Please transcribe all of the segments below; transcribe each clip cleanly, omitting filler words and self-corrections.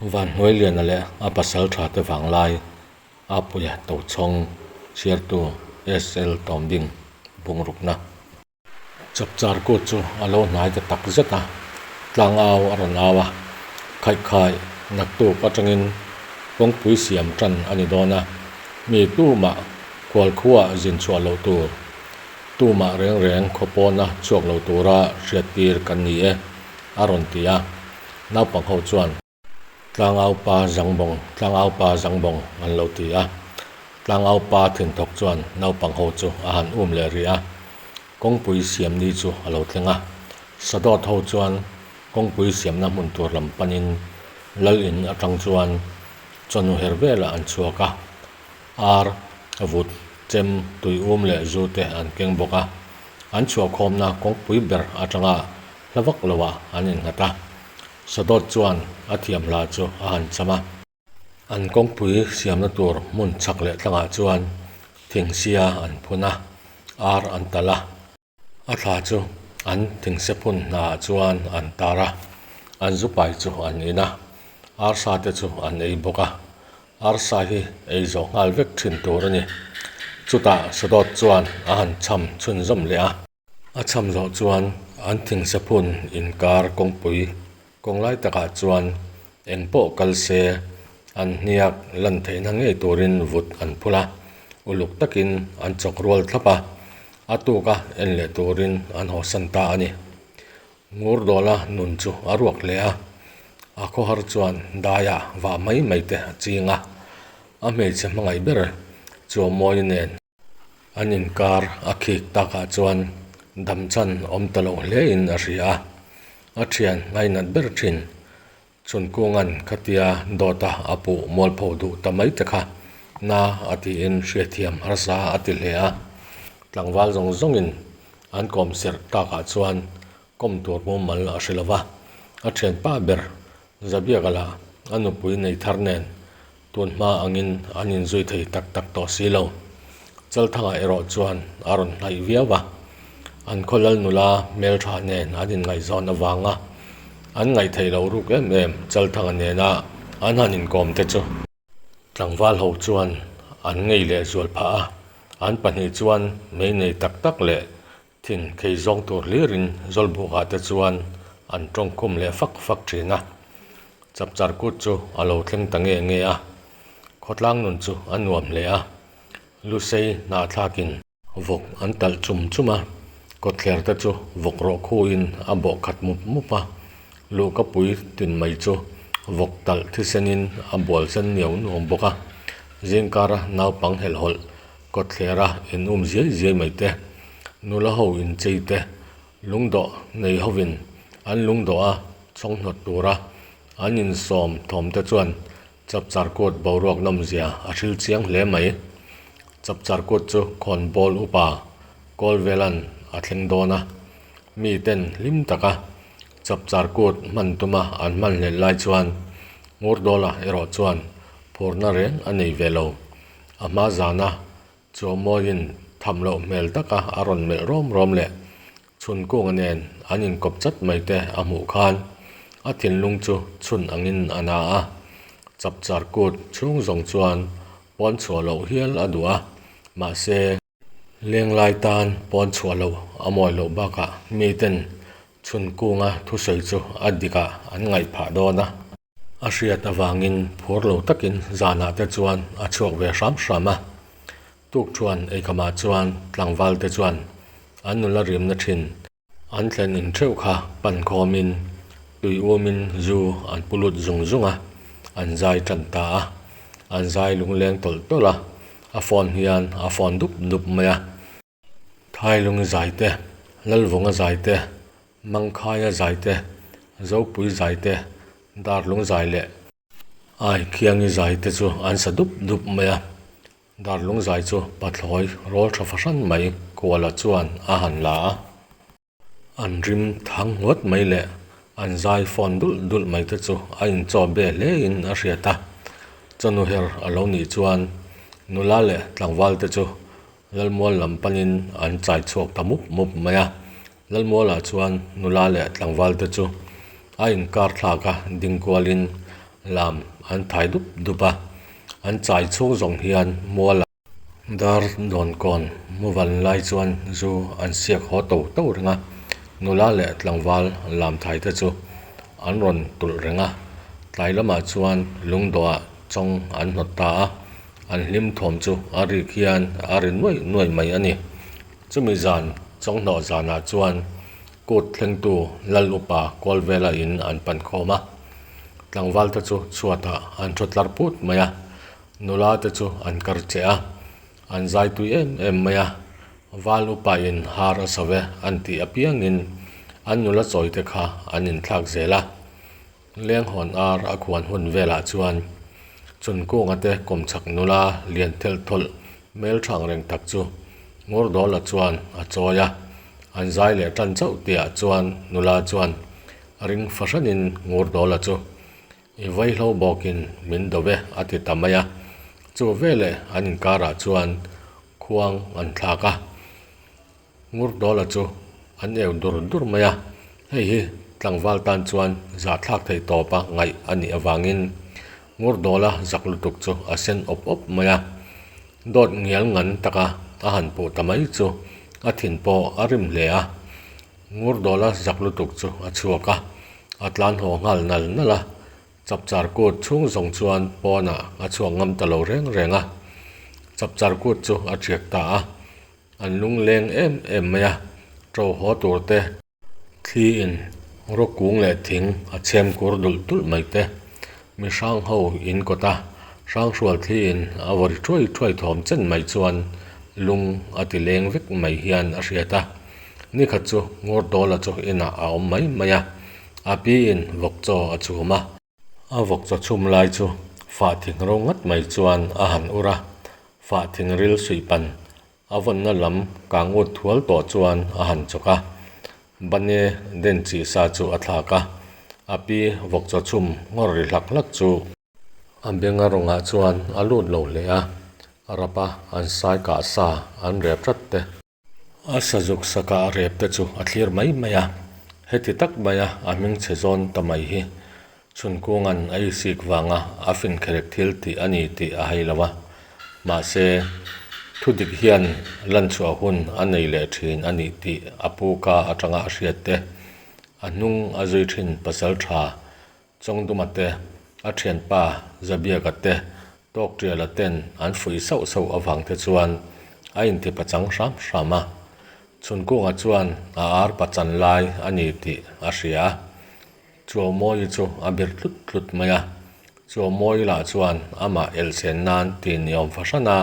Vanhnuailiana leh a pasal tha te vanglai Apuia Tochhawng chhiartu SL Tawmding bungrukna. Chapchar kut chu a lo hnai ta tak zet a, tlangau a rawn au a, Khaihkhai naktuk atangin kawngpui siam tan a ni dawn a, mi tumah khualkhuaa zin chhuah loh tur, tumah reng reng khaw pawna chhuak lo tura hriattir kan ni e, a rawn ti a, naupang ho chuan. Tlangaupa Zangbawng, Tlangaupa Zangbawng an lo ti a. Tlangaupa thinthawk chuan naupang ho chu a han um leh rih a. Kawngpui siam ni chu a lo thleng a. Sadawt ho chuan kawngpui siamna hmun tur lam panin lal in atang chuan chawhnu her velah an chhuak a. Ar, vut, chem, tuium leh zu te an keng bawk a. An chhuahkhawmna kawngpui ber atanga hla vak loah an innghat a. Sadawt chuan a thiam hla chu a han cham a. An kawngpui siamna tur hmun chhak leh tlangah chuan thingsia an phun a, ar an talh a. A thla chu an thingse phun hnaah chuan an tar a, an zu pai chu an in a, arsa te chu an ei bawk a. Arsa hi ei zawh nghal vek thin tur a ni. Chutah Sadawt chuan a han cham chhunzawm leh a. A chham zawh chuan an thingse phun inkar kawngpui kawng lai takah chuan eng pawh kal se an hniak lan theihna ngei turin vut an phul a, uluk takin an chawk rual thlap a, a tuka en leh turin an hawsan ta a ni. Ngurdawla nun chu a ruak hle a, a khawhar chuan daia vah mai mai te a ching a, a hmeichhe hmangaih ber Chuamawi nen An inkar a khik takah chuan damchan awm ta lo hlein a hria a, a thian ngainat ber thin. Chhunkunga'n khatia dawta a puh mualpho duh ta mai te kha na a tiin hriatthiam harsa a ti hle a. Tlangval zawng zawngin an kawm serh takah chuan kawm tur mumal a hre lo va, a thianpa ber Zabiaka lah a nupui nei thar nen Tun hma angin an inzui thei tak tak tawh si lo. Chalthangah erawh chuan a rawn hnaih viau a, an khawlal nula hmeltha nen an inngaihzawn avanga an ngaihtheih loh ruk em em Chalthanga nena an han inkawm te chu. Tlangval ho chuan an ngei leh zual phah a, an pahnih chuan mei nei tak tak leh Thin khei zawng tur hlirin Zawlbukah te chuan an tawngkhum leh fak fak thin a. Chapchar kut chu a lo thleng ta nge nge a. Khawtlang nun chu a nuam hle a. Lusei hnahthlakin. Vawk an talh chum chum a, kawtthler te chu vawk rawh khuin a bawh khat mup mup a. Luhkapui tin mai chu vawk talh thisenin a bual sen niau nuam bawk a. Zingkara naupang helhhawlh Kawtthlera in um ziai ziai mai te, nula ho in chei te, lungdawh nei hovin an lungdawh a chhawng hnawt tura an insawm thawm te chuan Chapchar kut boruak nawmzia a hril chiang hle mai. Chapchar kut chu khawnbawl upa Kawlvelan a thleng dawn a, mi ten hlim taka Chapchar kut hman tuma an hman hlelh lai chuan Ngurdawla erawh chuan phurna reng a nei ve lo. A hma zana Chuamawiin tham loh hmel taka a rawn melh rawm rawm leh Chhunkunga nen an inkawp chat mai te a hmuh khan a thinlung chu chhun angin a na a, chapchar kut chhung zawng chuan pawn chhuah loh hial a duh a, mahse, Lenglai tan pawn chhuah loh a mawi loh bakah miten Chhunkunga thusawi chu a dikah an ngaih phah dawn a. A hriat avangin phur lo takin zanah te chuan a chhuak ve hram hram a. Tukṭhuan eikhamah chuan tlangval te chuan an nula rimna thin an thlen in theuh kha pan khawmin tui umin zu an pu lut zung zung a, an zai tan ta a. An zai lungleng tawlh tawlh a, a phone hian a phone dup dup mai a. Thailungi zai te, Lalvunga zai te, Mangkhaia zai te, Zopui zai te, Darlung zai leh Aikhiangi zai te chu an sa dup dup mai a. Darlung zai chu pathlawi rawl tha fahran mai Kuala chuan a han la a. An rim thang ngawt mai leh an zai fawn dulh dulh mai te chu a inchaw be hle in a hriat a. Chawhnu her a lo nih chuan nula leh tlangval te chu Lalmual lam panin an chai chhuak ta mup mup mai a. Lalmualah chuan nula leh tlangval te chu a inkar thlak a ding kualin Lam an thai dup dup a, an chai chhung zawng hian mual a. Dar dawnkawn muvan lai chuan zu an siak haw to to reng a, nula leh tlangval lam thai te chu an rawn tulh reng a, tlai lamah chuan lungdawhah chawng an hnawt ta a, an hlim thawm chu a rik hian a ri nuaih nuaih mai a ni. Chumi zan chawnghnawh zanah chuan kut thlengtu Lal Upa Kawlvela in an pan khawm a, tlangval te chu chhuatah an thu tlar put mai a. Nula te chu an kar che a, an zai tui em em mai a, val upa in har a so e an tih apiangin an nula chawi te kha an inthlak zel a. Lenghawn ar a khuan hun velah chuan Chunkunga te kawmchhak nula lian thelh thawlh hmelthang reng tak chu Ngurdawla chuan a chawi a, an zai leh tan chauh tihah chuan nula chuan ring fahranin Ngurdawla chu I vaihlo bawkin min do e a ti ta mai a, chu veleh an inkarah chuan khuang an thlak a, Ngurdawla chu an eu dur dur mai a, hei hi tlangval tan chuan zahthlak thei tawpa ngaih a nih avangin Ngurdawla zak lutuk chu a sen awp awp mai a, dawt ngial ngan taka a han puh ta mai chu a thin pawh a rim hle a. Ngurdawla zak lutuk chu a chhuak a, a tlan haw nghal nal nal a, Chapchar kut chhung zawng chuan pawnah a chhuak ngam ta lo reng reng a, Chapchar kut chu a thiak ta a, an lungleng em em mai a, ṭo haw tur te, thli in rawk kung leh thing a chhem kur dulh dulh mai te, mi hrang ho in kawt a, Hranghrual thli in a vawi thuai thuai thawm chen mai chuan lung a ti leng vek mai hian a hriat a. Nikhat chu Ngurdawla chu inah a awm mai mai a, a pi in vawk chaw a chhum a. A vawk chaw chhum lai chu fah thing ro ngat mai chuan a han ur a, fah thing ril suih pan a vawnna lam kang ut thual tawh chuan a han chawk a. Bane den chih sa chu a thlak a, a pi vawk chaw chhum ngawr ri hlak hlak chu. A benga rawngah chuan a lut lo hle a, rapa an sai kah sa an rep tlat te. A sazuk sa kah rep te chu a thlir mai mai a, heti tak maia a hming chhe zawn ta mai hi Chhunkunga'n a isik vanga a finkherek thil tih a ni tih a hai lo a, mahse thu dik hian lanchhuah hun a nei leh thin a nih tih a pu ka atanga a hriat te, a hnung a zui thin pasal tha Chawngduma te, a thianpa Zabiaka te, Tawktiala ten an fuih sauh sauh avang te chuan a inti pachang hram hram a. Chhunkunga chuan a ar pachan lai a ni tih a hria a. Chuaumawi chu a bir tlut tlut mai a. Chuaumawi lah chuan amah elhsen nan ti niawm fahran a,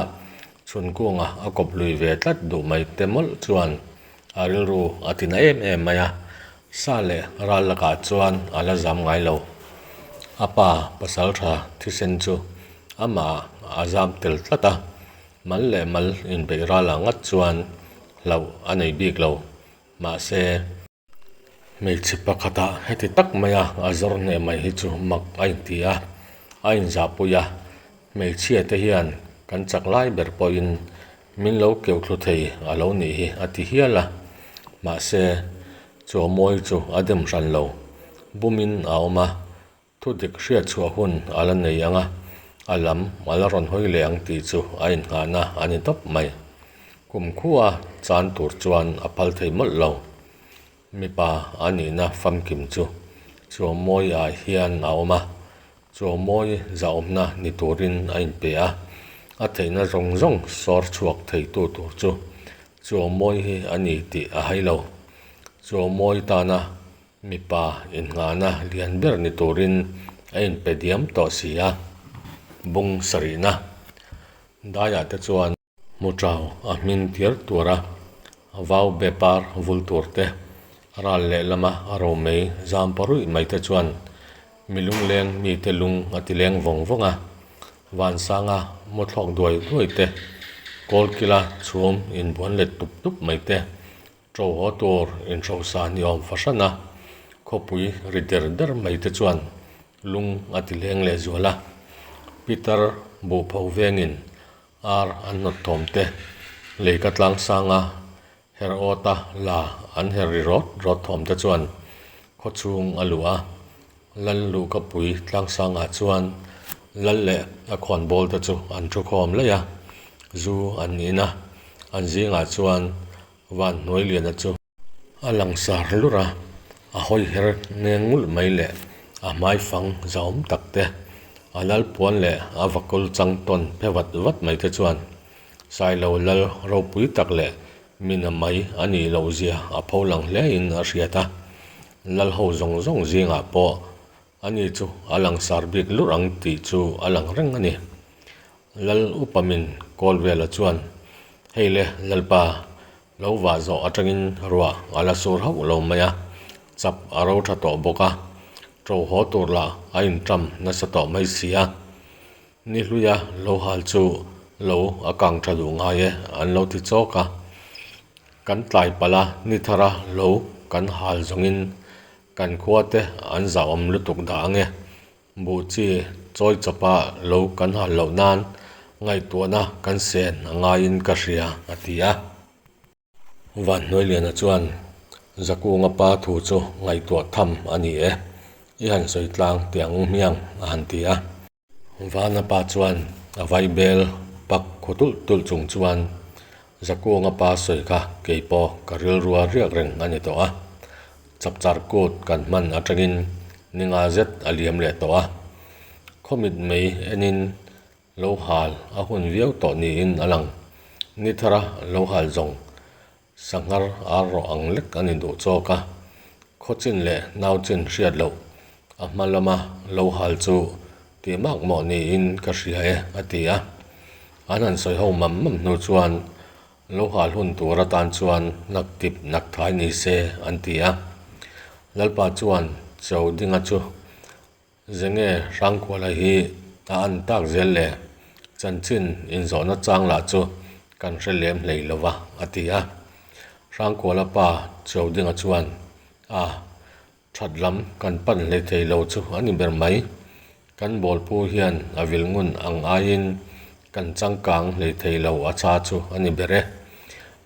Chhunkunga a kawp lui ve tlat duh mai te mawlh chuan A rilru a ti na em em mai a, sa leh ral lakah chuan a la zam ngai lo. A pa pasal tha thisen chu amah a zam tel tlat a, mal leh mal inbeih ralah ngat chuan hlauh a nei bik lo. Mahse, hmeichhe pakhatah heti tak maia a zawr hneh mai hi chu mak a inti a, a inzahpui a, hmeichhia te hian kan chak lai ber pawhin Min lo keuh thlu thei a lo nih hi a ti hial a, mahse Chawmawi chu a dem hran lo. Bumin a awm a, thu dik hriat chhuah hun a la nei ang a, a lam a la rawn hawi leh ang tih chu a innghahna a ni tawp mai. Kumkhua chan tur chuan a phal thei mawlh lo. Mipa a nihna famkim chu Chawmawi ah hian a awm a, Chawmawi zahawmna ni turin a inpe a, a theihna zawng zawng sawr chhuak theitu tur chu Chawmawi hi a ni tih a hai lo. Chawmawi tana mipa innghahna lian ber ni turin a inpe diam tawh si a, bung sarihna daiah te chuan. Hmuṭau a hming tiar tuar a, vau be par vul tur te, ral lehlama a romei zam paruih mai te chuan mi lungleng mite lung a ti leng vawng vawng a, Vansanga muthlawk duai duai te, kawlkila chhum inbuan let tup tup mai te, ṭo haw tur inhrosa ni awm fahran a, khawpui ri der der mai te chuan lung a ti leng lehzual a, Peter Buhpho vengin Ar an hnawt thawm te, leika tlang sanga her awta la an her ri rawt rawt thawm te chuan khawchhung a luh a. Lal Luhkapui Tlangsangah chuan Lal leh a khawnbawl te chu an thu khawm laih a, zu an in a, an zingah chuan Vanhnuailiana chu a langsar lurh a, a hawi her ngeng ngulh mai leh a hmaifang zahawm tak te, a lal puan leh a vakul chang tawn phe vat vat mai te chuan Sailo lal ropui tak leh mina mai a nih loh zia a pho lang hle in a hriat a, lal ho zawng zawng zingah pawh ani chu a langsar bik lurh ang tih chu a lang reng a ni. Lal upa min kawl vela chuan, Hei le Lalpa, lo vah zawh atangin ruah a la sur hauh lo mai a, chap a ro tha tawh bawk a, ṭo haw tur lah a inṭam nasa tawh mai si a. Ni hluia lo hal chu lo a kang tha duh ngai e an lo ti chawk a. Kan tlai palh a, ni thara lo kan hal zawngin kan khua te an zahawm lutuk dah ang e. Buh chi chawi chawpa lo kan hal loh nan ngaihtuahna kan sen a ngaiin ka hria a ti a. Vanhnuailiana chuan Zakunga pa thu chu ngaihtuah tham a ni e, i han sawi tlang teh ang hmiang a han ti a. Vana pa chuan a vaibel pak khu tulh tulh chung chuan Zakunga pa sawi kha kei pawh ka rilrua riak reng a ni tawh a, chapchar kut kan hman atangin ni nga zet a liam leh tawh a, khawmit mei enin Lo hal a hun viau tawh niin a lang. Ni thara lo hal zawng sanghar ar rawh ang lek a ni duh chawk a. Khaw chin leh nau chin hriat loh a hma lama lo hal chu tih mak mawh niin ka hria e a ti a. An han sawi ho mam mam hnu chuan lo hal hun tur atan chuan nak tip nak thai ni se an ti a. Lalpa chuan Cho Dinga chu Zenge Hrangkuala hi a an tak zel le, chanchin inzawhna chang lah chu kan hre lem hlei lo va, a ti a. Hrangkuala pa Chaudinga chuan, A, that lam kan pan hlei thei lo chu a ni ber mai. Kan bawlpu hian a vil ngun ang aiin kan changkang hlei thei lo a cha chu a ni ber e.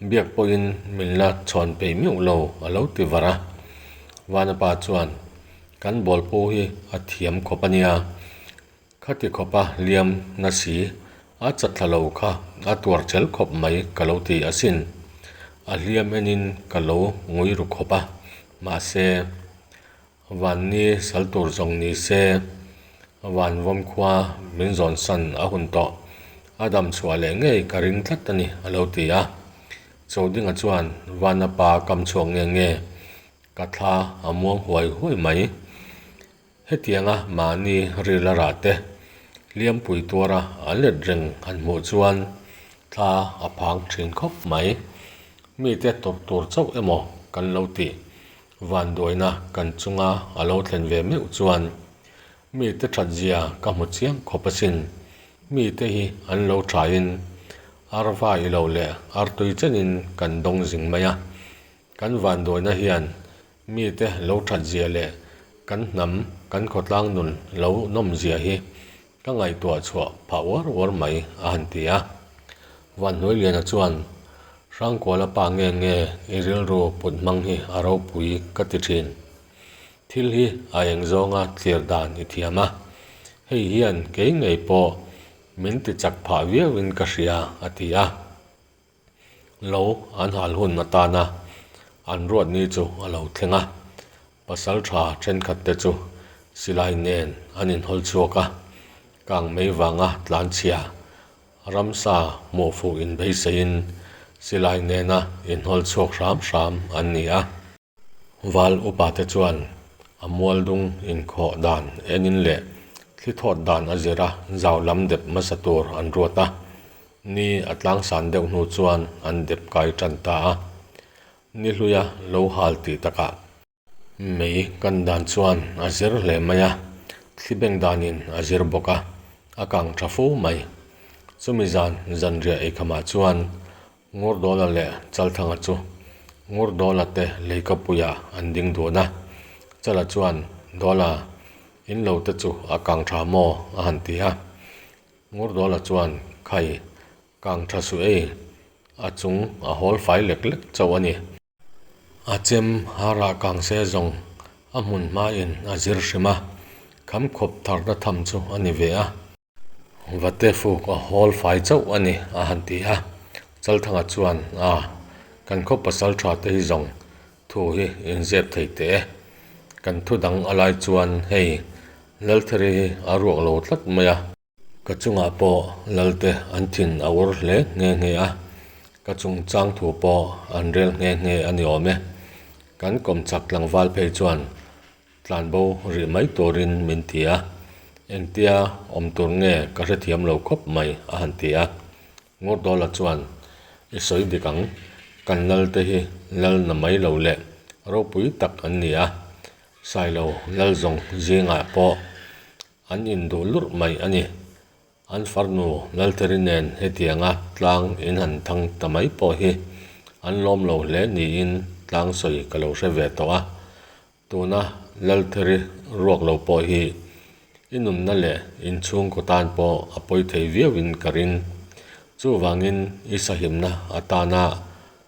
Biak pawhin min la chhawn peih meuh lo a lo ti var a. Vanapa chuan, Kan bawlpu hi a thiam khawp a nia. Khati khawpa hliam na si a chatthla lo kha a tuar chel khawp mai ka lo ti asin. A hliam enin ka lo ngui ru khawp a, mahse vanni sal tur zawng ni se van vawm khua min zawn san a hun tawh. A dam chhuah leh ngei ka ring tlat a ni a lo ti a. Chaudinga chuan Vana pa kam chhuak nge nge Ka thla a muang huai huai mai. Hetianga mahni ril a rah te hliampui tuara an let reng han hmuh chuan thla a phang thin khawp mai. Mite tawrh tur chauh emaw kan lo tih vanduaina kan chunga a lo thlen ve meuh chuan mite that zia ka hmu chiang khawp asin. Mite hi an lo thain arva ilo leh artui chenin kan dawng zing mai a. Kan vanduaina hian mite lo that zia leh kan hnam, kan khawtlang nun lo nawm zia hi ka ngaihtuah chhuah phah uar uar mai a han ti a. Vanhnuailiana chuan, Hrangkuala pa nge nge i rilru put hmang hi a ropui ka ti thin. Thil hi a eng zawnga thlir dan i thiam a, hei hian kei ngei pawh min ti chak phah viauin ka hria a ti a. Lo an hal hun atana an ruat ni chu a lo thleng a, pasal tha thenkhat te chu silai nen an inhawl chhuak a, kang mei vanga tlanchhia ramsa hmuh fuh inbeiseiin silai nena inhawl chhuak hram hram an ni a. Val upate chuan a mualdung inkhawh dan enin leh thli thawt dan a zira zau lam dep hmasa tur an ruat a, ni a tlangsan deuh hnu chuan an dep kai tan ta a. Ni hluia lo hal tih takah mei kan dan chuan a zir hle mai a, thli beng danin a zir bawk a, a kang tha fo mai. Chumi zan zanriah eikhamah chuan Ngurdawla leh Chalthanga chu Ngurdawla te leikapuiah an ding dun a. Chala chuan, Dawla, in lo te chu a kang tha maw? a han ti a. Ngurdawla chuan, Khai, kang tha suh ei, a chung a hawl fai lek lek chauh a ni. A chem harah kang se zawng a hmun hmain a zir hrim a. Kham khawp tharna tham chu a ni ve a. Vate fuk a hawl fai chauh a ni, a han ti a. Chalthanga chuan, A, kan khaw pasal tha te hi zawng thu hi inzep thei teh e. Kan thu dang a lai chuan hei Laltheri hi a ruak lo tlat mai a. Ka chungah pawh Lalte an thin a ur hle nghe nghe a, ka chungchang thu pawh an rel nghe nghe a ni awm e. Kan kawmchak tlangval phei chuan tlanbo rih mai turin min ti a, engtia awm tur nge ka hrethiam lo khawp mai a han ti a. Ngawrdawla chuan, I sawi dik ang, kan Lalte hi Lal na mai lo leh ropui tak an ni a, Sailo Lal zawng zingah pawh An induh lurh mai a ni. An farnu Laltheri nen hetianga tlang in han thang ta mai pawh hi an lawm lo hle niin tlang sawi ka lo hre ve tawh a. Tuna Laltheri ruak lo pawh hi i nunna leh inchhungkaw tan pawh a pawi thei viauin ka ring. Chuvangin i sahimna atana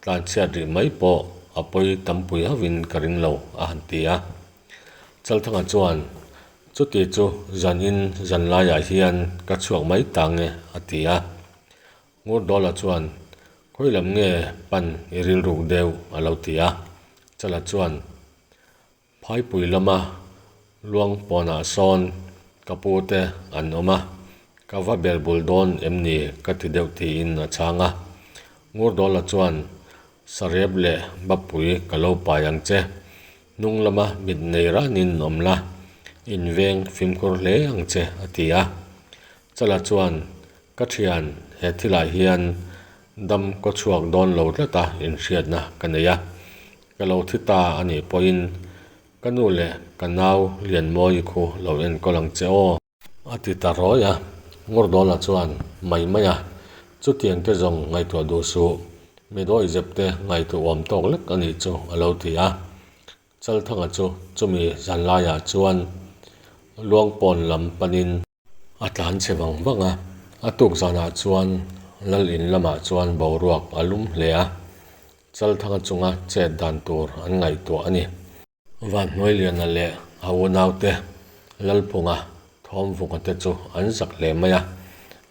tlanchhiat rih mai pawh a pawi tampui hauhin ka ring lo a han ti a. Chalthanga chuan, Chuti chu zanin zan laiah hian ka chhuak mai ta nge? a ti a. Ngurdawla chuan, Khawi lam nge pan i rilruk deuh? a lo ti a. Chala chuan, Phaipui lama luang pawnah sawn ka pu te an awm a, ka va bel bul dawn em ni ka ti deuh tiin a chhang a. Ngurdawla chuan, Sarep leh Bapui ka lo pai ang che. Hnung lama mit nei ranin awm la, inveng fimkhur hle ang che, a ti a. Chala chuan, Ka thian, he thilah hian dam kaw chhuak dawn lo tlata inhriatna ka nei a. Ka lo thi ta a nih pawhin ka nu leh ka nau Lianmawi khu lo enkawl ang che aw. A ti ta rawi a, Ngurdawla chuan mai mai a, Chutiang te zawng ngaihtuah duh suh, mi dawi zep te ngaihtuah awm tawk lek a nih chu a lo ti a. Chalthanga chu chumi zan laiah chuan Luangpawn lam panin a tlan chhe vang vang a, a tuk zanah chuan Lal in lamah chuan boruak a lum hle a, Chalthanga chunga chet dan tur an ngaihtuah a ni. Vanhnuailiana leh a unaute Lalphunga Thawmvunga te chu an zak hle mai a,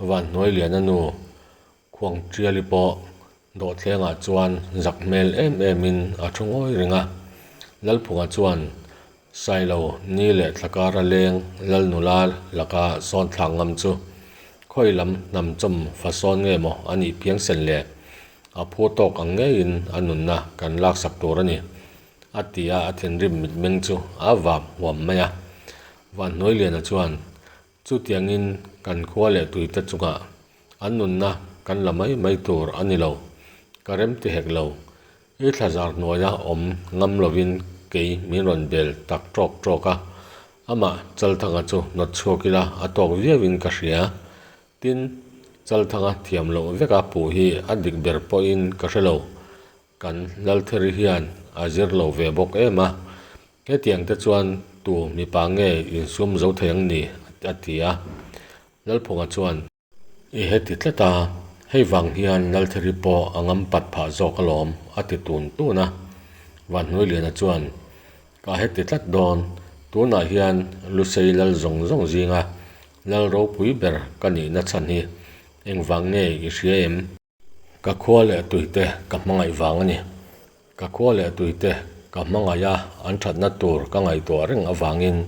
Vanhnuailiana nu Khuangtiali pawh dawhthlengah chuan zak hmel em emin a thu ngawi reng a. Lalphunga chuan Sailo ni leh thlakara leng Lalnula laka sawn thlak ngam chu khawi lam hnam chawm fa sawn nge maw a nih phiang sen le? A phu tawk ang ngeiin a nunna kan laksak tur a ni. A ti a, a thinrim mitmeng chu a vap huam mai a. Vanhnuailiana chuan, Chutiangin kan khua leh tuite chungah an nunna kan la mai mai tur a ni lo, ka rem ti hek lo. I thlazar hnuaia awm ngam lovin kei min rawn bel tak tawk tawk a, amah Chalthanga chu hnawt chhuak ila a tawk viauin ka hria. Tin, Chalthanga thiam loh veka puh hi a dik ber pawhin ka hre lo. Kan Laltheri hian a zir lo ve bawk em a, hetiang te chuan tu mipa nge insum zo thei ang ni? a ti a. Lalphunga chuan. I heti tlat a, hei vang hian Laltheri pawh a ngam pat phah zawk alawm, a ti tun tun a. Vanhnuailiana chuan, Ka heti tlat dawn, tunah hian Lusei lal zawng zawng zinga lal ropui ber ka nihna chhan hi engvang nge i hria em? Ka khua leh tuite ka hmangaih vang a ni. Ka khua leh tuite ka hmangaih a, an thatna tur ka ngaihtuah reng avangin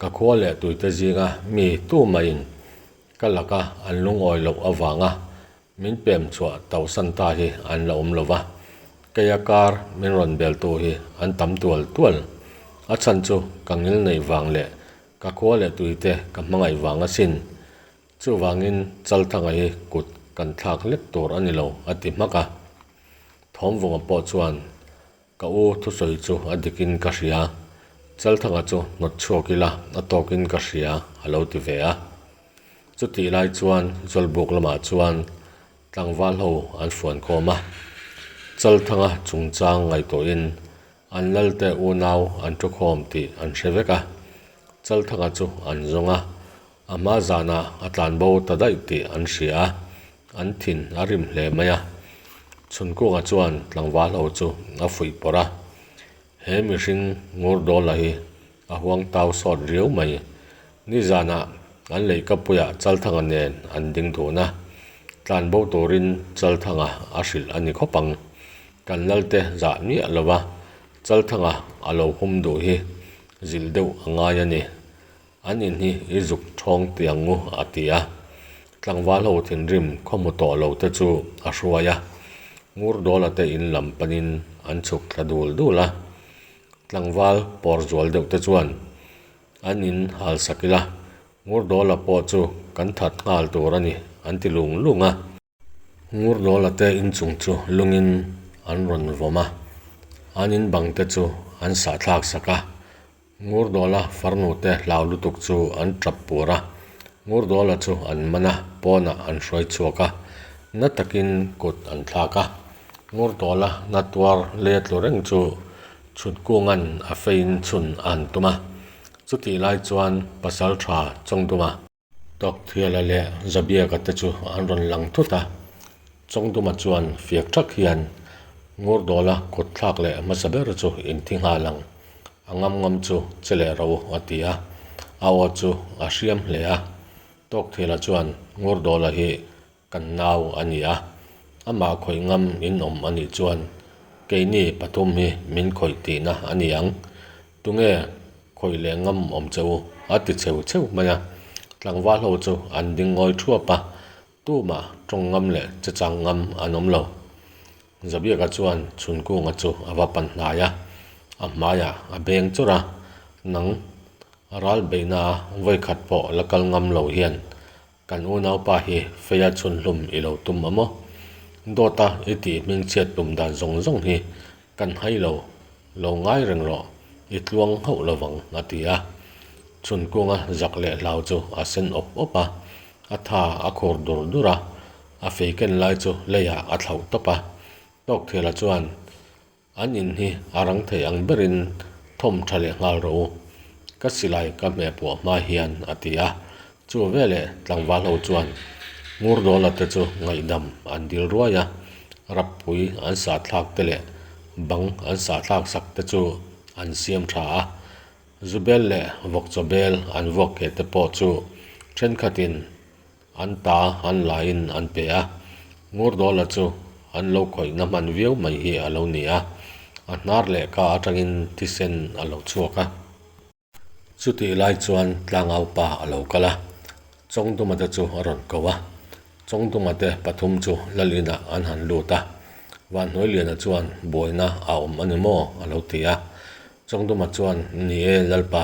ka khua leh tuite zinga mi tu maiin ka laka an lungawi loh avanga min pem chhuah tausan ta hi an la awm lo va. Keia kar min rawn beltu hi an tam tual tual. A chhan chu ka ngilneih vang leh ka khua leh tuite ka hmangaih vang asin. Chuvangin Chalthanga hi kut kan thlak hlek tur a ni lo, a ti hmak a. Thawmvunga pawh chuan, Ka u thusawi chu a dikin ka hria, Chalthanga chu hnawt chhuak ila a tawkin ka hria, a lo ti ve a. Chutih lai chuan Zawlbuk lamah chuan tlangval ho an fuan khawm a. Chalthanga chungchang ngaihtuahin An lalte unau an thu khawm tih an hre vek a, Chalthanga chu an zawng a, a hma zanah a tlanbo ta daih tih an hria a, an thin a rim hle mai a. Chhunkunga chuan tlangval ho chu a fuih pawrh a, He mihring ngur dawla hi a huang tau sawt riau mai. Nizanah an leihkapuiah Chalthanga nen an ding dun a, tlanbo turin Chalthanga a hrilh a ni khawp ang. Kan lalte zah miah lo va, Chalthanga a lo hum duh hi zilh deuh a ngai a ni. An in hi i zuk thawng ti ang u a ti a. Tlangval ho thinrim khaw hmu tawh lo te chu a hruai a. Ngurdawla te in lam panin an chhuk thla dul dul a. Tlangval pawr zual deuh te chuan an in hal sak ila, Ngurdawla pawh chu kan that nghal tur a ni an ti lung lung a. Ngurdawla te inchung chu lungin an rawn vawm a, an in bang te chu an sahthlak sak a. Ngurdawla farnu te hlau lutuk chu an tap pur a, Ngurdawla chu an man a, pawnah an hruai chhuak a, na takin kut an thlak a. Ngurdawla na tuar leh tlu reng chu Chhutkunga'n a feiin chhun a han tum a, chutih lai chuan Pasaltha Chawngduma, Tawkthiala leh Zabiaka te chu an rawn lang thut a, Chawngduma chuan fiak thak hian Ngurdawla kut thlak leh hmasa ber chu inthi nghal ang, a ngam ngam chu che leh ro a ti a, a aw chu a hriam hle a. Tawkthiala chuan Ngurdawla hi Kan nau a ni a, amah khawih ngam in awm a nih chuan keini pathum hi min khawih tihna a ni ang. Tunge khawih leh ngam awm che u? a ti cheu cheu mai a. Tlangval ho chu an ding ngawi thuap a, tumah tawng ngam leh che chang ngam an awm lo. Zabiaka chuan Chhunkunga chu a va pan hnai a, a hmaiah a beng chawrh a, Nang ral beihna vawikhat pawh la kal ngam lo hian Kan unaupa hi feia chhunhlum i lo tum a maw? Dawta i tih hmingchhiat tum dan zawng zawng hi kan hai lo, lo ngai reng rawh, i tluang hauh lovang a ti a. Chhunkunga zak leh hlau chu a sen awp awp a, a tha a khur dur dur a, a fei ken lai chu leiah a thlauh tawp a. Tawkthiala chuan An in hi a rang thei ang berin thawm tha leh nghal rawh u, ka silai ka hmeh puah hma hian a ti a. Chu veleh tlangval ho chuan Ngurdawla te chu ngaihdam an dil ruai a, rappui an sahthlak te leh bang an sahthlak sak te chu an siam tha a. Zubel leh vawkchaw bel an vuak keh te pawh chu thenkhatin An ta an laiin an pe a, Ngurdawla chu an lo khawihna hman viau mai hi a lo ni a, a hnar leh ka atangin thisen a lo chhuak a. Chutih lai chuan tlangau pa a lo kal a, Chawngduma te chu a rawn ko a, Chawngduma te pathum chu lal inah an han lut a, Vanhnuailiana chuan buaina a awm a ni maw a lo ti a, Chawngduma chuan ni e Lalpa,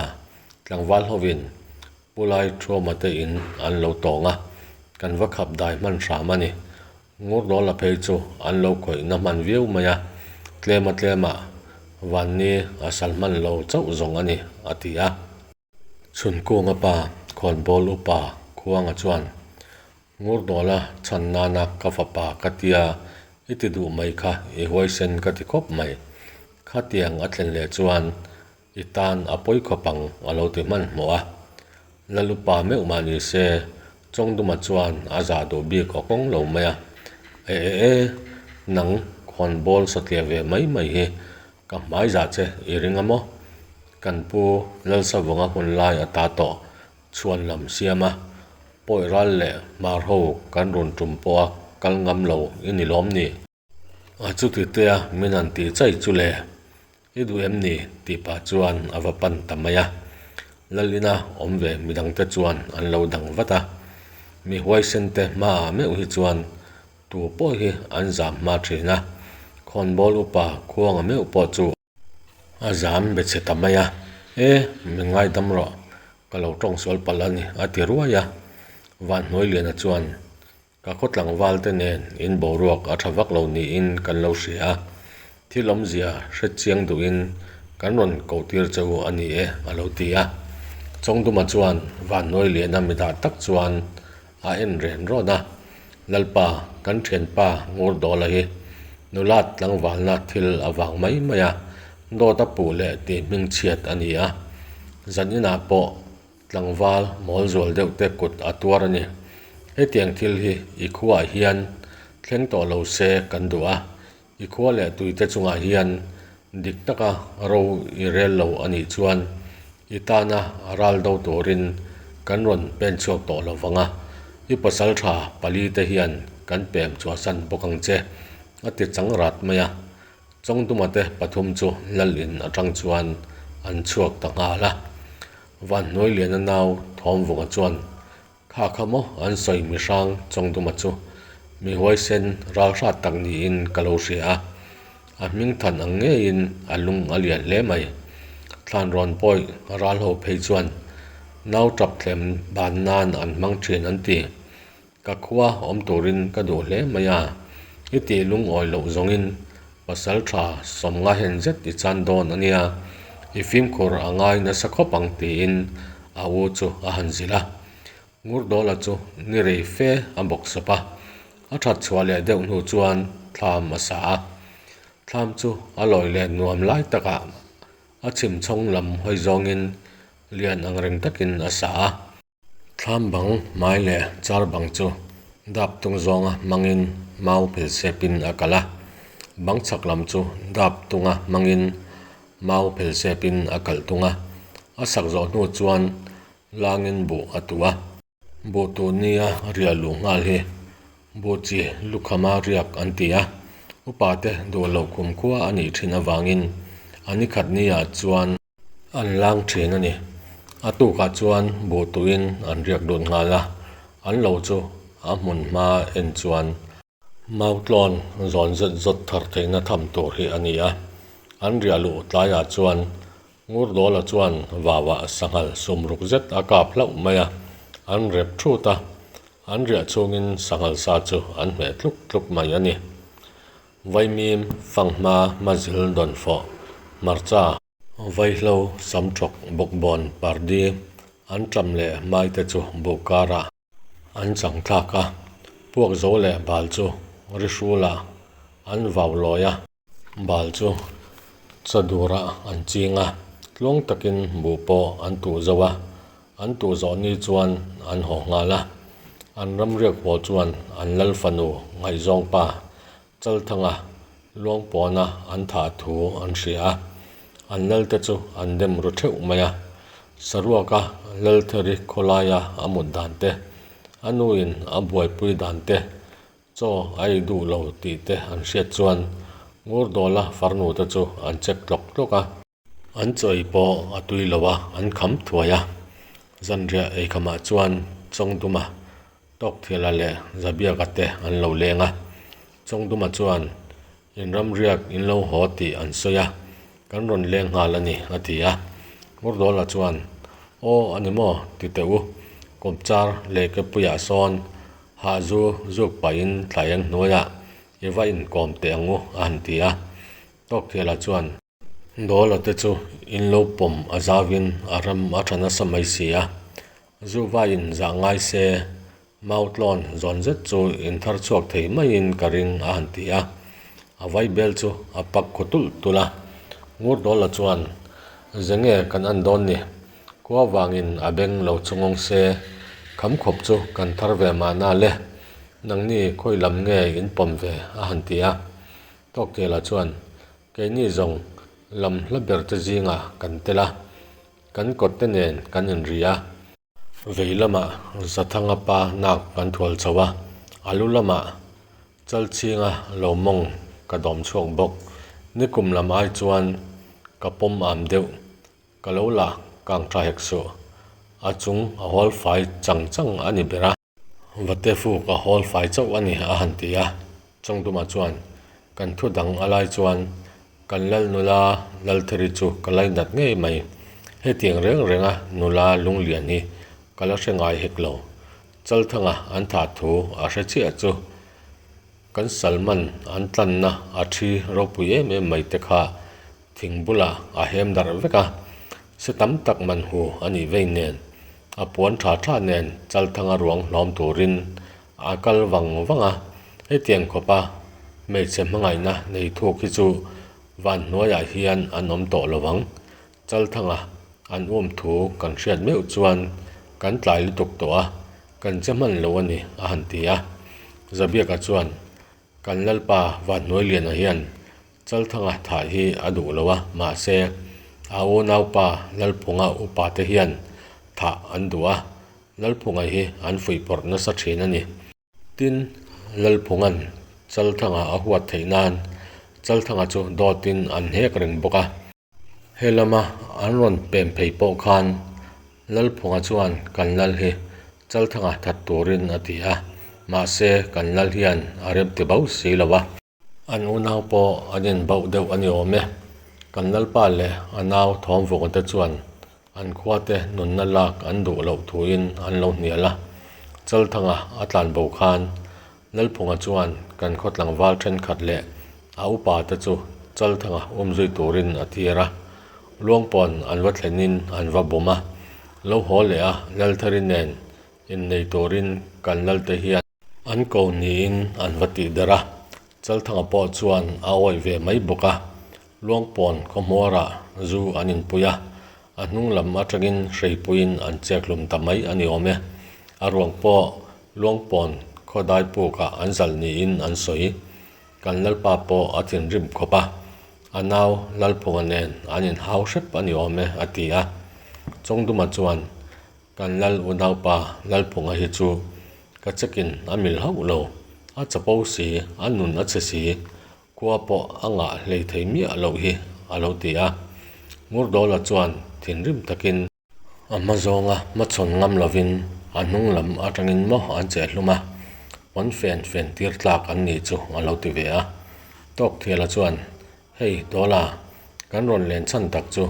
tlangval hovin Pu Lai Thuama te in an lo tawng a, kan va khap dai hman hram a ni. Ngurdawla phei chu an lo khawih na hman viau mai a, tlema tlema Vanni a sal hman lo chauh zawng a ni, a ti a. Chhunkunga pa Khawnbawl upa Khuanga chuan, Ngurdawla chhan nana ka fapa ka tia i ti duh mai kha i huaisen ka ti khawp mai. Khatiang a thlen leh chuan I tan a pawi khawp ang a lo ti hmanhmawh a. Lalupa meuh mah ni se, Chawngduma chuan a zah duh bik aw kawng lo mai a. E e e, nang khawnbawl satliah ve mai mai hi ka hmai zah che i ring a maw? Kan pu Lalsavunga hun lai a ta tawh chhuan lam siam a, pawi ral leh hmar ho kan run tum pawha kal ngam lo i ni lawm ni? A chuti tea min han tih chai chu le, i duh em ni? tih pah chuan a va pan ta mai a. Lalina awm ve midangte chuan an lo dang vat a. Mi huaisen te hmaah meuh hi chuan tu pawh hi an zam hma thin a, khawnbawl upa khuanga meuh pawh chu A zam be chhe ta mai a, E, min ngaidam rawh, ka lo tawng sual palh a ni, a ti ruai a. Vanhnuailiana chuan, Ka khaw tlangval te nen in boruak a tha vak lo niin kan lo hria a, thil awmzia hre chiang duhin kan rawn koh tir che u a ni e, a lo ti a. Chawngduma chuan Vanhnuailiana midah tak chuan a en ren rawn a, Lalpa, kan thianpa Ngurdawla hi nulat tlangvalna thil a vang mai mai a, dawt a puh leh tih hming chhiat a ni a, zan inah pawh tlangval mawl zual deuh te kut a tuar a ni. Hetiang thil hi i khuaah hian thleng tawh lo se kan duh a, i khua leh tuite chungah hian dik taka ro i rel lo a nih chuan i tana ral do turin. Kan rawn pen chhuak tawh lo vang a, i pasaltha pali te hian kan pem chhuahsan bawk ang che, a ti chang rat mai a. Chawngduma te pathum chu lal in atang chuan an chhuak ta nghal a. Vanhnuailiana nau Thawmvunga chuan, Kha kha maw an sawi mi hrang Chawngduma chu mi huaisen ral hrat tak niin ka lo hria a. A hming than ang ngeiin a lung a lian hle mai. Thlanrawn pawih ral ho phei chuan nau tap thlem ban nan an hmang thin an ti. Ka khua awm turin ka duh hle mai a, i tih lungawi loh zawngin pasal tha sawmnga hen zet i chan dawn a nia, i fimkhur a ngai nasa khawp ang tiin a u chu a han zilh a. Ngurdawla chu ni rei fe a bawk sawp a, a that chhuah leh deuh hnu chuan thlam a sa a. Thlam chu a lawi leh nuam lai takah a chhim chhawng lam hawi zawngin lian ang reng takin a sa a. Thlam bang hmai leh char bang chu dap tung zawnga hmangin mau phel sepin a kalh a, bang chhak lam chu dap tunga hmangin mau phel sepin a kalh tung a. A sak zawh hnu chuan Langin buh a tuh a. Buh tuh nia riah luh nghal hi buh chi lukhama riak an ti a, upate duh loh kum khua a nih thin avangin a ni khat niah chuan an lang thin a ni. A tukah chuan buh tuhin an riak lut nghal a, an lo chu a hmun hma en chuan Mautlawn zawn zet zawt thar theihna tham tur hi a ni a, an riah luh tlaiah chuan Ngurdawla chuan vauah sanghal sumruk zet a kap hlauh mai a, an rep thut a, an riah chhungin sanghal sa chu an hmeh tluk tluk mai a ni. Vaimim, fanghma, hmazil, dawnfawh, hmarcha, vaihlo, samthawk, bawkbawn, pardi, an ṭam leh hmaite chu buh karah An chang thlak a, puak zo leh bal chu ri hrulah an vau lawi a. Bal chu chadurah an ching a, tluang takin buh pawh an tuh zo a, an tuh zawh ni chuan an haw nghal a. An ramriak haw chuan an lal fanu ngaihzawng pa Chalthanga luangpawna an thah thu an hria a, an lalte chu an dem ru theuh mai a. Saruaka Laltheri khawlaia a mut dan te, a nuin a buaipui dan te, chaw a ei duh lo tih te an hriat chuan Ngurdawla farnu te chu an check tlawk tlawk a. An chaw ei pawh a tui lo a, an kham thuai a. Zanriah eikhamah chuan Chawngduma, Tawkthiala leh Zabiaka te an lo leng a. Chawngduma chuan, In ramriak in lo haw tih an sawi a, kan rawn leng nghal a ni, a ti a. Ngurdawla chuan, Aw, a ni maw? ti teh u. Kawmchar lehkepuiah sawn hahzu zuk pahin thlaieng hnuaiah i va inkawm teh ang u, a han ti a. Tawkthiala chuan. Dawla te chu in lo pawm a zauin a ram a tha nasa mai si a, zu vaiin zah ngai se mautlawn zawn zet chu in thar chhuak thei maiin ka ring a han ti a, a vaibel chu a pak khu tulh tulh a. Ngur Dawla chuan, Ze nge kan an dawn ni? Khua vangin a beng lo chungawng se, kham khawp chu kan thar ve mahna le, nangni khawi lam nge in pawm ve a han ti a. Tawktiala chuan, Keini zawng lam hla ber te zingah kan tel a, kan kawt te nen kan inri a. Vei lamah Zathanga pa nak kan thual chho a, a lu lamah Chalchhinga lo mawng ka dawm chhuak bawk. Nikum lam ai chuan ka pawm am deuh, ka lo la kang tha hek suh. A chung a hawl fai chang chang a ni ber a. Vate fuk a hawl fai chauh a ni a han ti a, Chawngduma chuan kan thu dang a lai chuan kan lal nula Laltheri chu ka lainat ngei mai, hetiang reng renga nula lunglian hi ka la hre ngai hek lo, Chalthanga an thah thu a hre chiah chu kan Salman an tlanna a thi ropui em em mai te kha Thing bulah a hem darh vek a, se tam tak man hu a nih vei nen, a puan tha tha nen Chalthanga ruang hlawm turin a kal vang vang a, hetiang khawpa hmeichhe hmangaihna nei thuk hi chu van hnuaiah hian an awm tawh lo ang. Chalthanga an um thu kan hriat meuh chuan kan tlai lutuk tawh a, kan che hman lo a ni a han ti a. Zabiaka chuan Kan Lalpa Vanhnuailiana hian Chalthanga thah hi a duh lo a, mahse a unaupa Lalphunga upa te hian thah an duh a. Lalphunga hi an fuihpawrh nasa thin a ni. Tin, Lalphunga'n Chalthanga a huat theih nan Chalthanga chu dawtin an hek reng bawk a. He lama an rawn pem phei pawh khan Lalphunga chuan kan lal hi Chalthanga that turin a ti a, mahse kan lal hian a rem ti bauh si lo a. An unau pawh an inbauh deuh a ni awm e. Kan lalpa leh a nau Thawmvunga te chuan an khuate nunna lak an duh loh thuin an lo hnial a. Chalthanga a tlanbo khan Lalphunga chuan kan khaw tlangval thenkhat leh a upa te chu Chalthanga umzui turin a tir a. Luangpawn an va thlenin an va bum a. Lo haw leh a Lalthari nen innei turin kan lalte hian An ko niin an va tih der a, Chalthanga pawh chuan a awih ve mai bawk a, Luangpawn khawhmuarah zu an inpui a, a hnung lam atangin hreipuiin an chek hlum ta mai a ni awm e. A ruang pawh Luangpawn khawdai pukah an zalh niin an sawi. Kan Lalpa pawh a thinrim khawp a, a nau Lalphunga nen an inhau hrep a ni awm e, a ti a. Chawngduma chuan Kan lal unaupa Lalphunga hi chu ka chekin a mil hauh lo, a chapo si, a nun a chhe si, khua pawh a ngah hlei thei miah loh hi a lo ti a. Ngurdawla chuan thinrim takin. A hma zawnga hmachhawn ngam lovin a hnung lam atangin maw an cheh hlum a, pawn fen fen tir tlak an ni chu a lo ti ve a. Tawkthiala chuan Hei, Dawla, kan rawn len chhan tak chu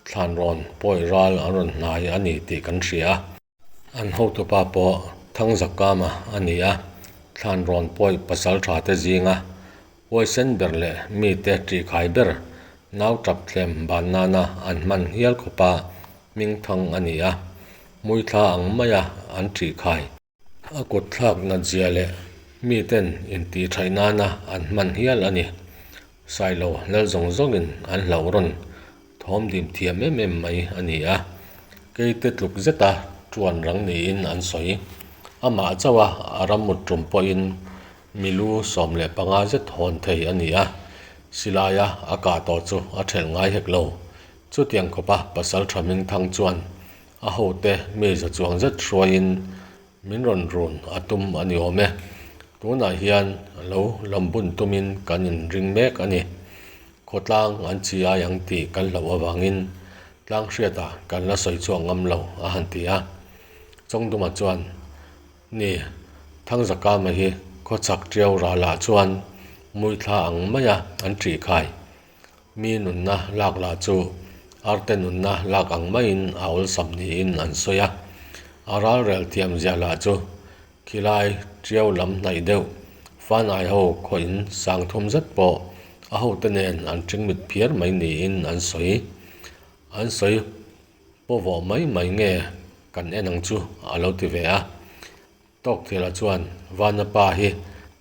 thlan rawn pawi ral an rawn hnai a ni tih kan hria a. An hotupa pawh Thangzakama a ni a, thlan rawn pawi pasal tha te zinga huaisen ber leh mite ṭihkhai ber nau ṭap thlem ban nana an hman hial khawpa hmingthang a ni a, hmuithla ang maia an ṭihkhai. A kut thlak nat zia leh miten intihṭhaih nana an hman hial a ni. Sailo lal zawng zawngin an hlauh rawn thawm dim thiam em em mai a ni a, keite tluk zeta ṭuan rang niin an sawi. Amah chauha a ram mut ṭum pawhin milu 15 zet hawn thei a ni a, silaia a kah tawh chu a ṭhelh ngai hek lo. Chutiang khawpa pasal ṭha hmingthang chuan A hote mi za chuang zet hruaiin min rawn run a tum a ni awm e. Tunah hian lo lambun tumin kan inring mek a ni. Khawtlang an chi ai ang tih kan hlauh avangin tlang hriatah kan la sawi chhuak ngam lo a han ti a. Chawngduma chuan, Ni, Thangzakama hi khawchhak ṭiau ralah chuan muithla ang maia an ṭih khai. Mi nunna lak lah chu arte nunna lak ang maiin a awlsam niin an sawi a. A ralrel thiam zia lah chu khilai ṭiau lam hnaih deuh fanai ho khawin sang thum zet pawh a hote nen an ṭingmit phiar mai niin an sawi. An sawi pawvawh mai mai nge kan en ang chu a lo ti ve a. Tawkthiala chuan Vana pa hi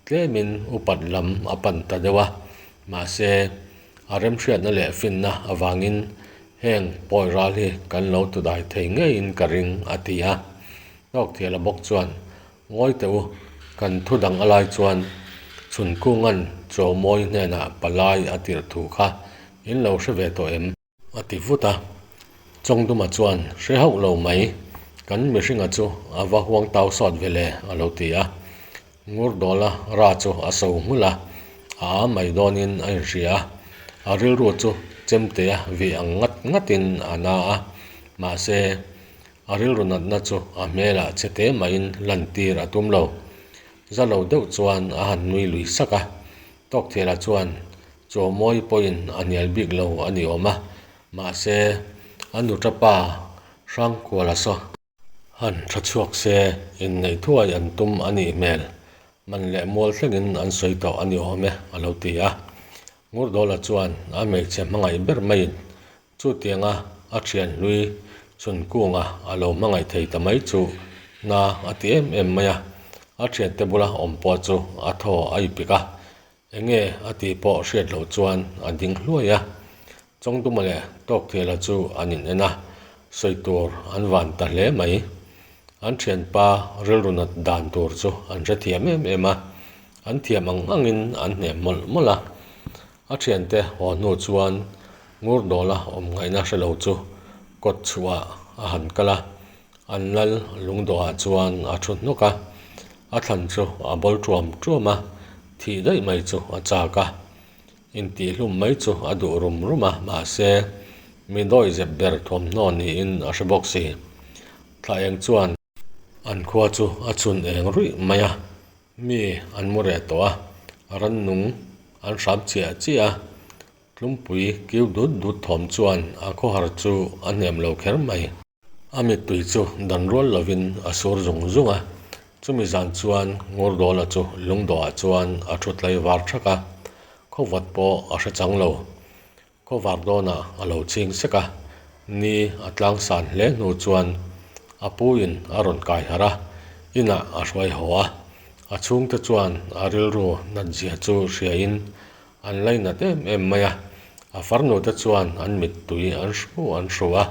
tlemin upat lam a pan ta deuh a, mahse a remhriatna leh finna avangin heng pawi ral hi kan lo tudai thei ngeiin ka ring a ti a. Tawkthiala bawk chuan Ngawi teh u, kan thu dang a lai chuan Chhunkunga'n Chawmawi hnenah palai a tirh thu kha in lo hre ve tawh em? A ti vut a, Chawngduma chuan hre hauh lo mai, kan mihringa chu a va huang tau sawt ve le a lo ti a. Ngurdawla ra chu a so nghulh a, a a mai dawnin a inhria a, a rilru chu chemtea vih ang ngat ngatin a na a, mahse a rilru natna chu a hmelah che te maiin lantir a tum lo. Za lo deuh chuan a han nui lui sak a, Tawkthiala chuan Chawmawi pawhin a hnial bik lo a ni awm a, mahse a nuta pa Hrangkuala saw han tha chhuak se inneih thuai an tum a nih hmel, man leh mual thlengin an sawi tawh a ni awm e a lo ti a. Ngurdawla chuan a hmeichhe hmangaih ber maiin Chutianga a thian hlui Chhunkunga a lo hmangaih thei ta mai chu na a ti em em mai a, a thiante bula awm pawh chu a thaw a ipik a, enge a tih pawh hriat loh chuan a ding hluai a. Chawngduma leh Tawkthiala chu an in en a, sawi tur an van ta hle mai. An thianpa rilru nat dan tur chu an hrethiam em em a, an thiam ang angin an hnem mawlh mawlh a. A thiante haw hnu chuan Ngurdawla awm ngaihna hre lo chu kawt chhuah a han kal a. An lal lungdawhah chuan a thu hnawk a, a thlan chu a bawl ṭuam ṭuam a, thih daih mai chu a chak a. Intihhlum mai chu a duh rum rum a, mahse, mi dawihzep ber thuamhnaw niin a hre bawk si. Thla eng chuan. An khua chu a chhun eng ruih mai a, mi an mu reh tawh a, rannung an hram chiah chiah a, tlumpui kiu dut dut thawm chuan a khawhar chu a hnem lo kher mai. A mittui chu dan rual lovin a sur zung zung a, chumi zan chuan Ngurdawla chu lungdawhah chuan a thu tlai var thak a, khawvat pawh a hre chang lo. Khawvar dawnah a lo ching sek a, ni a tlang san hle hnu chuan a puin a rawn kai harh a, inah a hruai haw a. A chhungte chuan a rilru natzia chu hriain an lainat em em mai a, a farnute chuan an mittui an hru an hru a.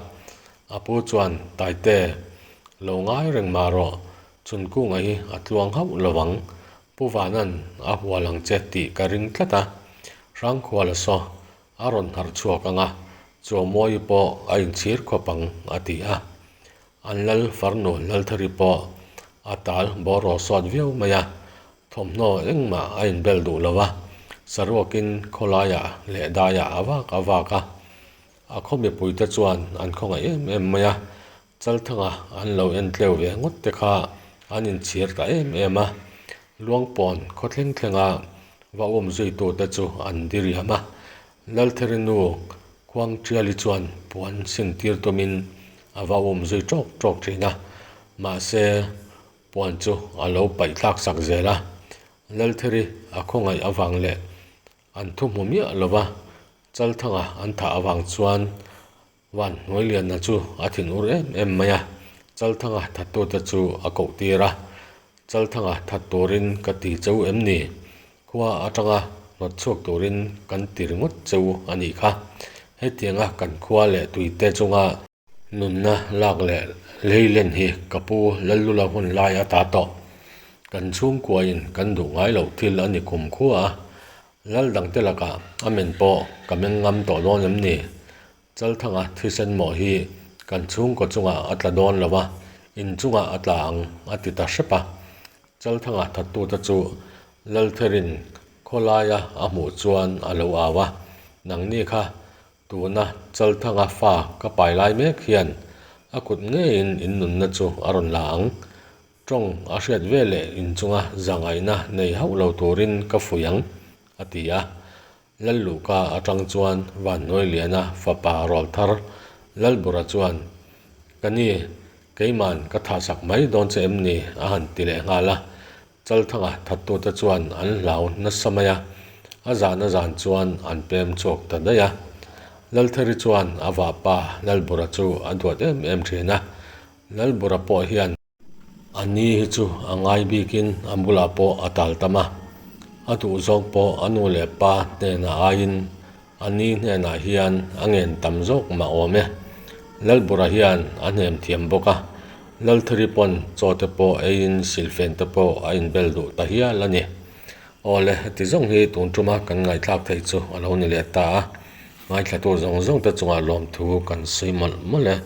A pu chuan, Taite, lo ngai reng mah rawh, Chunkunga hi a tluang hauh lo ang, Pu Vanan a hual ang che tih ka ring tlat a, Hrangkhuala saw a rawn harh chhuak ang a, Chuamawi pawh a inchhir khawp ang a ti a. An lal farnu Lalthari pawh a tal bawraw sawt viau mai a, thawmhnaw engmah a inbel duh lo a, saruakin khawlaiah leh daiah a vak a vak a. A khaw mipuite chuan an khawngaih em em mai a, Chalthanga an lo en tleu ve ngawt te kha an inchhir ta em em a, Luangpawn khaw thleng thlenga va um zuitute chu an diriam a, Laltheri nu Khuangṭiali chuan puan sin tir tumin a va um zui ṭawk ṭawk ṭhin a, mahse puan chu a lo paih thlak sak zel a, Laltheri a khawngaih avang leh an thu hmu miah lova Chalthanga an thah avang chuan Van Hnuailiana chu a thin ur em em mai a, Chalthanga thattute chu a koh tir a, Chalthanga that turin ka ti cheu em ni? Khua atanga hnawt chhuak turin kan ti ringawt cheu a nih kha. Hetianga kan khua leh tuite chunga nunna lak leh leilen hi ka pu Lallula hun lai a ta tawh. Kan chhungkuain kan duh ngai loh thil a ni kum khua a, Lal dangte lakah a men pawh ka meng ngam tawh dawn em ni? Chalthanga thisen mawh hi kan chhungkaw chungah a tla dawn lo va, in chungah a tla ang a ti ta hrep a. Chalthanga thattute chu Laltherin khawlaia a hmuh chuan a lo au a, Nangni kha tuna Chalthanga fa ka pai lai mek hian a kut ngeiin in nunna chu a rawn la ang. Tawng a hriat ve leh inchunga zangaihna nei hauh lo turin ka fuih ang, a ti a. Lalluhka atang chuan Vanhnuailiana fapa rawlthar Lalbura chuan, Ka ni, keiman ka thahsak mai dawn che em ni? a han ti leh nghal a. Chalthanga thattute chuan an hlau nasa mai a, a zan a zan chuan an pem chhuak ta daih a. Laltheri chuan a vahpa Lalbura chu a duat em em thin a, Lalbura pawh hian, A ni hi chu a ngai bikin a bulah pawh a tal tam a, a duh zawng pawh a nu leh pa hnenah aiin a ni hnenah hian a ngen tam zawk mah awm e. Lalbura hian a hnem thiam bawk a, Lalthari pawn chaw te pawh eiin silhfen te pawh a inbel duh ta hial a ni. Awle, heti zawng hi tun tuma kan ngaihthlak theih chu a lo ni leh ta a, ngaithlatu zawng zawng te chungah lawmthu kan sawi mawlh mawlh e.